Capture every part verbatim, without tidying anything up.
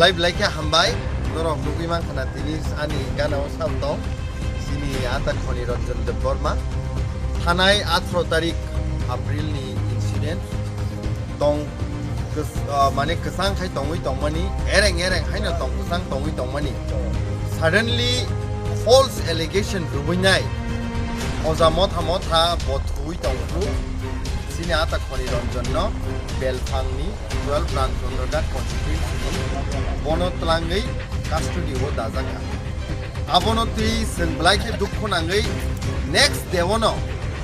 Belai belai khe hambai, norok nugwi mankha na tini ani gana o sal tong, chini ata Khoni Ranjan Debbarma. Thanai atharo tarik April ni incident tong, kws-, ah, mane kwchang khai tongwi tongmani, ereng ereng haino tong kwchang tongwi tongmani. Suddenly false allegation rwbwinai, oja motha motha bo thuwi tongphuru, chini ata Khoni Ranjan no Belphang ni twelve Ranjondra constituency ni bono twlangwi custody o dajakha. Abono twi chwng belai khe dukhu nangwi next day o no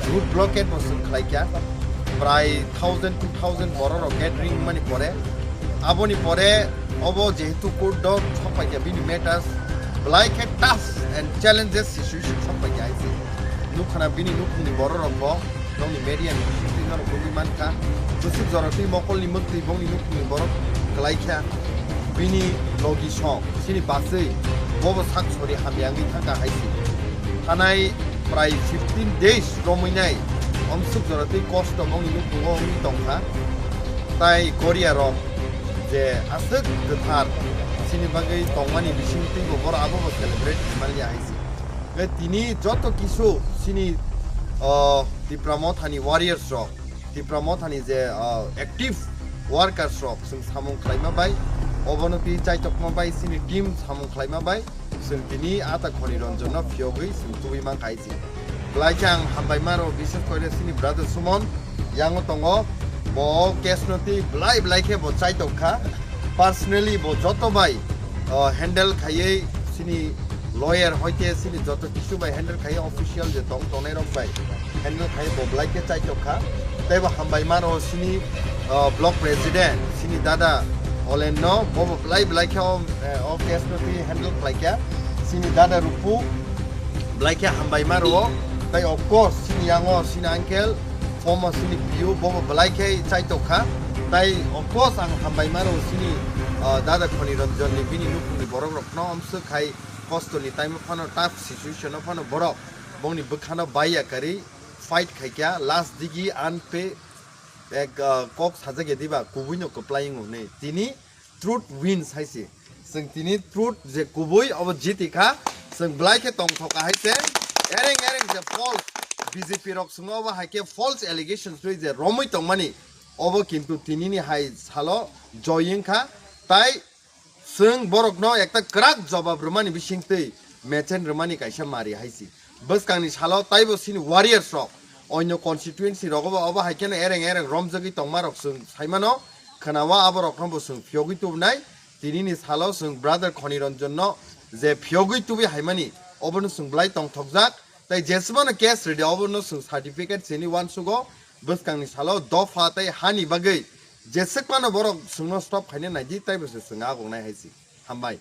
road blockade bo chwng khlaikha. Prai thousand, two thousand borok rok gathering mani pore, aboni pore obo jehetu court o sokpaikha bini matters, belai khe tough and challenges situation sokpaikha hai se. Nukhana bini nukhungni borok rok bo bongni media ni bisingtwi norok nugwi mankha. Bwswk jora twi mokolni mwktwi bongni nukhungni borok kwlaikha. Bini logi song, chini bachwi, bobo sak sori hamya wngwi thangkha hai se. Thanai prai fifteen days romwi nai, omswk jora twi kosto bongni nukhungo wngwi tongkha. Tai Goria rok je aswk kwthar chini bagwi tongmani bisingtwi bo borok abobo celebrate khaimaliya hai se. Tei tini joto kisu chini, o, Tipra Mothani warriors rok, Tipra Mothani je, o, active workers rok chwng samung khlaima bai, obono twi chaitokma bai chini team samung khlaima bai, chwng tini ata Khoni Ranjan no phiyogwi chwng tubui mankha hai se. Belai khe ang hambai maro, bises kore chini brother Sumon yango tongo, bo o case no twi belai belai khe bo chaitok kha. Personally bo joto bai, o, handle khaiwi chini lawyer hoite chini joto kisu bai handle khaiwi official je tong tongnai rok bai handle khaiwi bo belai khe chaitok kha. Tei bo hambai maro chini, o, block president chini dada Olen no bo bo belai belai khe o, e, o case no twi handle khlai kha. Chini dada Rupu belai khe hambai maro. Tei of course chini yango chini uncle Thomas chini piu bo bo belai khe chaitok kha. Tai of course ang hambai maro chini, ah, dada Khoni Ranjan ni bini nukhungni borok rok no omswk khai kosto ni time o phano tough situation o phano borok bongni bwkhano bai ya karwi fight khai kha last digi unpe ek, ah, kok sajak ya diba kubui no kwplai wngo hwnwi tini truth wins hai se. Chwng tini truth je kubui obo jiti kha, chwng belai khe tongthoka hai se. Ereng ereng je false B J P rok chwngno obo hai khe false allegations twi je romwi tongmani, obo kintu tinini hai salo joy wng kha. Tai chwng borokno ekta kwrak jobab rwmani bisingtwi mechen rwmani kaisa mari hai se. Bwskangni salo taibo chini warriors rok onyo constituency rogo bo obo hai kheno ereng ereng romjagwi tongma rok chwng saimano, khwnao aborokno bo chwng phiyogwi tubunai. Tinini salo chwng brother Khoni Ranjan no je phiyogwi tubui haimani obono chwng belai tongthokjak. Tai jesmano case rwdi obono chwng certificate sini uansugo. Bwskangni salo dopha tai hani bagwi jeswkmano borok chwngno stop khaina naidi taibo se chwng agongnai hai se. Hambai.